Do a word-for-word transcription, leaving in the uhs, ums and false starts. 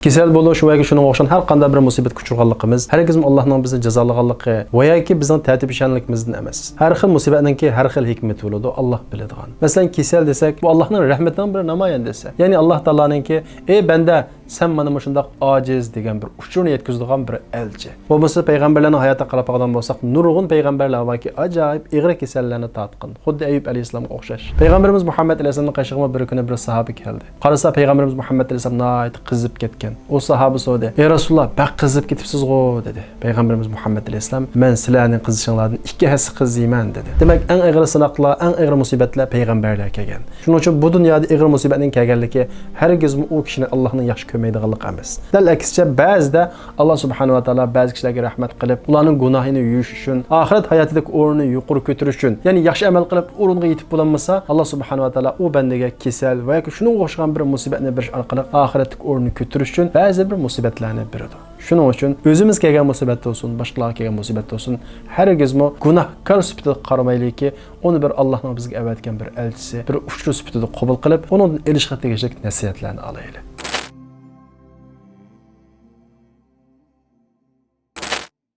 كېسەل بولۇش ۋە ياكى شۇنىڭغا ئوخشىغان ھەر قانداق بىر مۇسىبەتكە ئۇچرىغانلىقىمىز ھەرگىزمۇ ئاللاھنىڭ بىزنى جازالىغانلىقى ۋە ياكى بىزنىڭ تەرتىپ ئىشەنلىكىمىزدىن ئەمەس. ھەر خىل مۇسىبەتنىڭكى ھەر خىل ھېكمىتى بولىدۇ، ئاللاھ بىلىدىغان. مەسىلەن، كېسەل دېسەك، بۇ ئاللاھنىڭ رەھمىتىنىڭ بىر نامايەندىسى. يەنى ئاللاھ تائالانىڭكى، ئەي بەندە، سەن مانا مۇشۇنداق ئاجىز دېگەن بىر ئۇچۇرنى يەتكۈزىدىغان بىر ئەلچى. بولمىسا پەيغەمبەرلەرنىڭ ھاياتىغا قاراپ باقىدىغان بولساق، نۇرغۇن پەيغەمبەرلەر باركى، ئاجايىپ ئېغىر كېسەللەرنى تارتقان. خۇددى ئەييۇب ئەلەيھىسسالامغا ئوخشاش. پەيغەمبىرىمىز مۇھەممەد ئەلەيھىسسالامنىڭ قېشىغىمۇ بىر كۈنى بىر ساھابە كەلدى. قارىسا، پەيغەمبىرىمىز مۇھەممەد ئەلەيھىسسالام ناھايىتى قىزىپ كەتكەن. ئۇ ساھابە سورىدى، ئەي رەسۇلاللا، بەك قىزىپ كېتىپسىزغۇ، دېدى. پەيغەمبىرىمىز مۇھەممەد ئەلەيھىسسالام، مەن سىلەرنىڭ قىزىشىڭلاردىن ئىككى ھەسسە قىزىيمەن، دېدى. دېمەك، ئەڭ ئېغىر سىناقلار، ئەڭ ئېغىر مۇسىبەتلەر پەيغەمبەرلەرگە كەلگەن. شۇنىڭ ئۈچۈن بۇ دۇنيادا ئېغىر مۇسىبەتنىڭ كەلگەنلىكى ھەرگىزمۇ ئۇ كىشىنى ئاللاھنىڭ ياخشى كۆرمەيدىغانلىقى ئەمەس. دەل ئەكسىچە، بەزىدە ئاللاھ سۇبھانەھۇ ۋە تائالا بەزى كىشىلەرگە رەھمەت قىلىپ، ئۇلارنىڭ گۇناھىنى يۇيۇش ئۈچۈن، ئاخىرەت ھاياتىدىكى ئورنىنى يۇقىرى كۆتۈرۈش ئۈچۈن، يەنى ياخشى ئەمەل قىلىپ ئورۇنغا يېتىپ بولالمىسا، ئاللاھ سۇبھانەھۇ ۋە تائالا ئۇ بەندىگە كېسەل ۋە ياكى شۇنىڭغا ئوخشىغان بىر مۇسىبەتنى بېرىش ئارقىلىق ئاخىرەتتىكى ئورنىنى كۆتۈرۈش ئۈچۈن بەزى بىر مۇسىبەتلەرنى بېرىدۇ. شۇنىڭ ئۈچۈن ئۆزىمىزگە كەلگەن مۇسىبەت بولسۇن، باشقىلارغا كەلگەن مۇسىبەت بولسۇن، ھەرگىزمۇ گۇناھكار سۈپىتىدە قارىمايلىكى، ئۇنى بىر ئاللاھنىڭ بىزگە ئەۋەتكەن بىر ئەلچىسى، بىر ئۇچۇر سۈپىتىدە قوبۇل قىلىپ، ئۇنىڭدىن ئېلىشقا تېگىشلىك نەسىھەتلەرنى ئالايلى.